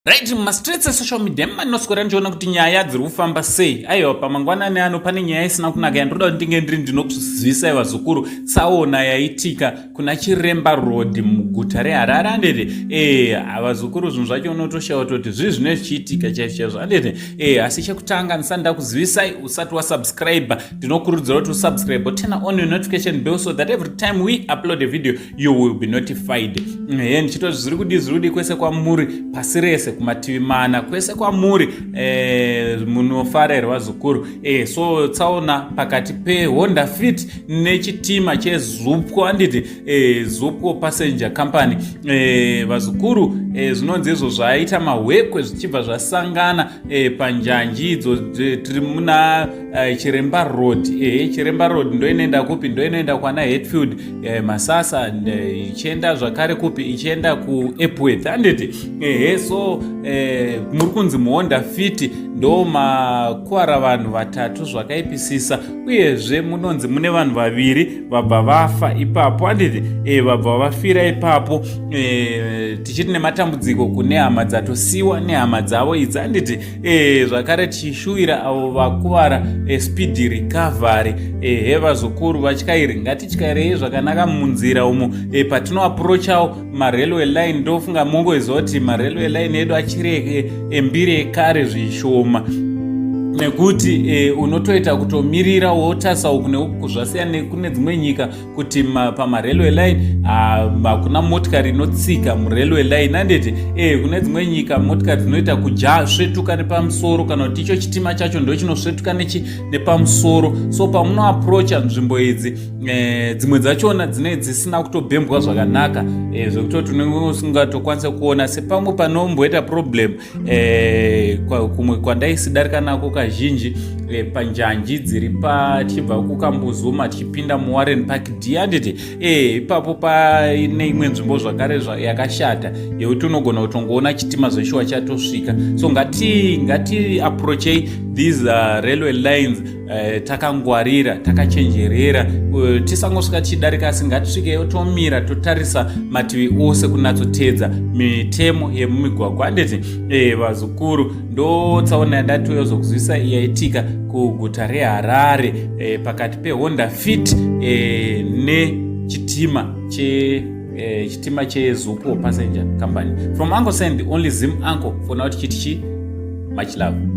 Right, mumastreets esocial media manoswera ndichiona kuti nyaya dziri kufamba sei. Aiwa, pamangwanani ano pane nyaya isina kunaka yandiroda kuti ndinge ndiri ndinokuzivisai, vazukuru. Tsaona yaitika kuna Chiremba Road muguta reHarare, anditi? Vazukuru, zvinhu zvacho unotoshaya kutoti zvii zvine zvichiitika chaizvo chaizvo, anditi? Asi chekutanga, ndisati ndakuzivisai, usati wasubscribe, ndinokurudzira kuti usubscribe, turn on your notification bell so that every time we upload a video you will be notified. He, ndichitoti zviri kudi, zviri kudi kwese kwamuri pasi rese, kumativi mana kwese kwamuri, munofara here, vazukuru? So tsaona pakati peHonda Fit nechitima cheZupco, anditi? ZUPCO passenger company. Vazukuru, zvinonzi izvo zvaita mahwekwe zvichibva zvasangana panjanji idzo tiri muna Chiremba Road. Chiremba Road ndo inoenda kupi? Ndo inoenda kwana Hatfield, Masasa, ichienda zvakare kupi? Ichienda kuEpworth, handiti? Ehe, so muri kunzi muHonda Fit ndo makuvara vanhu vatatu zvakaipisisa, uyezve munonzi mune vanhu vaviri vabva vafa ipapo, handiti? Vabva vafira ipapo. Tichiti nematambudziko kune hama dzatosiwa nehama dzavo idzi, handiti? Zvakare tichishuwira avo vakuvara speed recovery. Ehe, vazukuru vatyairi, ngatityairei zvakanaka munzira umo. Patinoapproachawo marailway line, ndofunga mungoziva kuti marailway line edu achiri embiri ekare zvishoma, nekuti unotoita kutomirira wotarisa uku neuku. Zvasiyana nekune dzimwe nyika kuti pamarailway line hakuna motikari inotsika murailway line, handiti? Kune dzimwe nyika motikari dzinoita kujasvetuka nepamusoro, kana kuti icho chitima chacho ndo chinosvetuka nepamusoro. So pamunoapproacha nzvimbo idzi, dzimwe dzachona dzinenge dzisina kutobhembwa zvakanaka, zvekutoti unenge usingatokwanisa kuona. Sepamwe panomboita problem, kumwe kwandaisidarika nako kazhinji, panjanji dziri tichibva kuKambuzuma tichipinda muWarren Park D, handiti? Ipapo paine imwe nzvimbo zvakare yakashata yekuti unogona kutongoona chitima zveshuwa chatosvika. So ngati approachei these railway lines takangwarira, takachenjerera, tisangosvika tichidarika, asi ngatisvikeyo tomira, totarisa mativi ose, kunatsotedza mitemo yemumigwagwa, handiti? Vazukuru, ndo tsaona yandatoyozokuzivisa yaitika kuguta reHarare, pakati peHonda Fit nechitima che chitima cheZupco passenger company. From Uncle Send, the only Zim uncle for now, tichiti chi much love.